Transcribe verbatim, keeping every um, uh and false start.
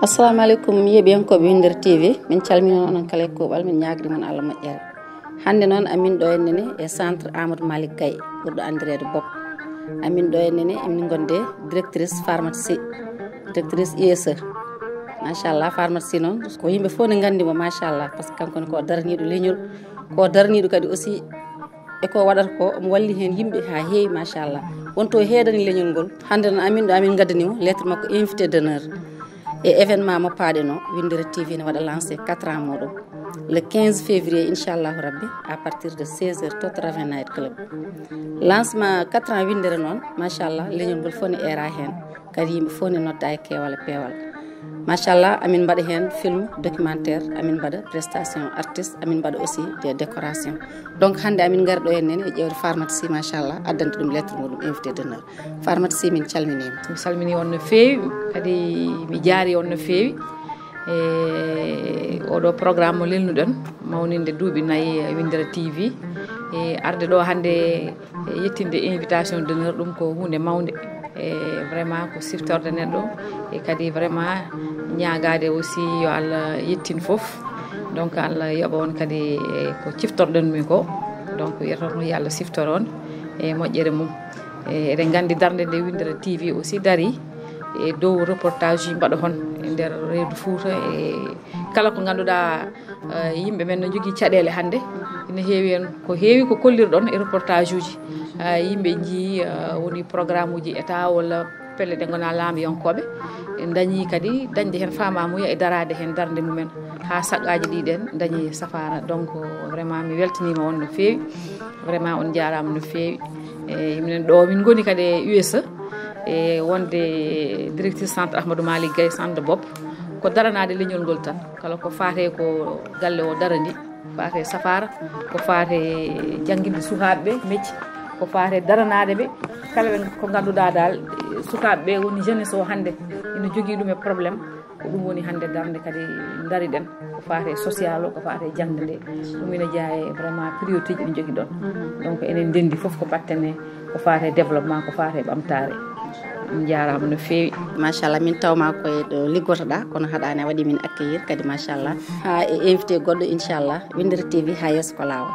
Assalamu aleykum, yeeɓiyankooɓe Winndere T V. Min calmini on, onon kala e kuuɓal, min ñaagri mon Allah moƴƴere. Hannde noon, amin ɗo enne ni e centre Amadou Malick Gaye, ɓurɗo anndireede Bob. Amin ɗo enne ni, emin gonde directrice pharmacie, directrice I S E. Machallah, pharmacie noon, ko yimɓe fof ne nganndi mo, machallah, par ce que kanko ne ko daraniiɗo leñol, ko daraniiɗo kadi aussi e ko waɗata ko, omo walli heen yimɓe haa heewi, machallah. Wonto heedani leñol ngol. Hannde noon, amin ɗo, amin ngaddani mo lettre makko invité d'honneur e événement mo paaɗen o. Winndere T V ne waɗa lancé quatre ans muɗum le quinze février, inchallahu rabbi, à partir de seize heures, to Traven Night Club. Lancement quatre ans Winndere noon, machallah, leñol ngol fof ne eera heen. Kadi yimɓe fof ne nodda e keewal e peewal. Machallah, amin mbaɗa heen film documentaire, amin mbaɗa prestation artiste, amin mbaɗa aussi des décorations. Donc, hannde amin ngari ɗo enne e ƴeewde pharmacie, machallah, addande ɗum lettre muɗum invité d'honneur. Pharmacie, min calminiima. Mi salmini on no feewi, kadi mi jaari on no feewi. E oɗo programme mo lelnuɗon, mawninde duuɓi nayi Winndere T V. E arde ɗo hannde, e yettinde invitation d'honneur, ɗum ko huunde mawnde. E vraiment ko siftorde neɗɗo. E kadi vraiment ñaagaade aussi yo Allah yettin fof. Donc Allah yoɓa on kadi e ko ciftorɗon mi ko. Donc yeto no yo Allah siftor on e moƴƴere mum. E eɗen nganndi darnde nde Winndere T V aussi dari e dow reportage uji mbaɗa hon e nder reedu Fuuta, e kala ko ngannduɗaa, eh, yimɓe men no njogii caɗeele hannde. Ina heewi heen ko heewi ko kollirɗon e reportage uji. Eh, yimɓe njii, eh, woni programme uji état walla pelle ɗe ngonaa laamiyankooɓe. Ɓe ndañi kadi dañde heen faamaamuya e daraade heen darnde mumen haa saqqaaji ɗi ɗen ndañi safaara. Donc vraiment mi weltaniima on no feewi. Vraiment on njaaraama no feewi. E minen ɗo min ngoni kadi e U S A, e wonde directrice centre Ahmadou Malick Gaye, centre de Bob. Ko daranaade leñol ngol tan. Kala ko faate ko galle o darani, faate safaara, ko faate jannginde sukaaɓe ɓe mecce, ko faate daranaade ɓe kala ɓe ko ngannduɗaa dal, sukaaɓe ɓe woni jeunesse o hannde ina jogii ɗum e problème. Ko ɗum woni hannde darnde kadi ndariɗen, ko faate social o, ko faate jaŋde nde. Ɗum ina jeyaa e vraiment priorité ji ɗi njogiɗon. Donc enen ndenndi fof ko mbaɗten e ko faate développement, ko faate ɓamtaare. On njaaraama no feewi. Machallah, min tawma ko e ɗo liggotoɗaa, kono haɗaani a waɗi min accueillir kadi, machallah. Haa e invité goɗɗo, inchallah. Winndere T V, haa yeeso ko laawol.